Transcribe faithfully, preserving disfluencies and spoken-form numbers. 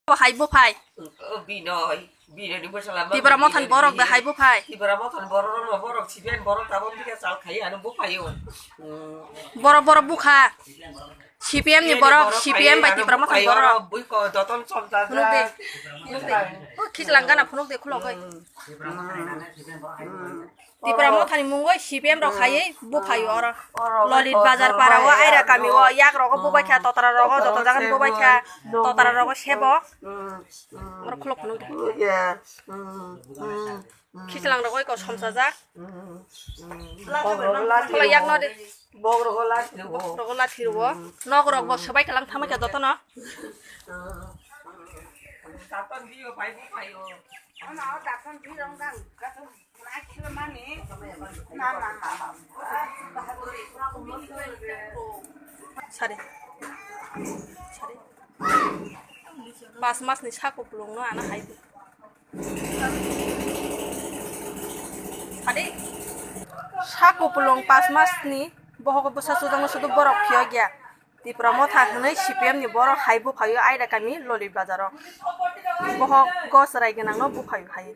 Bo hai buphai. O Binoy, Binoy ni bwsala ma Tipra Mothani Binoy borok da ni hai buphai. Tipra Mothani borok rok no borok C P M borok tabok bikhe chal khai ano buphai o. Borok borok bukha. C P M ni borok, C P M bai Tipra Mothani borok. Bui ko doton chom ta. Phunuk de. Phunuk de. O khichlang gana phunuk de khulok oi. Tipra Mothani mungoi C P M rok khaiwi buphai oro. Lolit bazar para o, aira kami o, yak rogo bubai kha, totra rogo, joto jagan bubai kha, totra rogo sebo. Oro khulok phunuk de. Khichlang rogo iko somsajak. Khulok yak no de. Bok rogo lathi rogo. Bok rogo lathi rogo. Nok rok bo swbai kalang thamai kha joto no. Sari. Sari. Pas mas ni sako pulung no ana hai. Sari. Sako pulung pas mas ni bohogo bwsa sujak no sudu borok phiyok ya. Tipra Motha hwnwi C P M ni borok hai buphaio aida kami Lolit bazaro. Bohok gos rai gwnang no buphaio hai.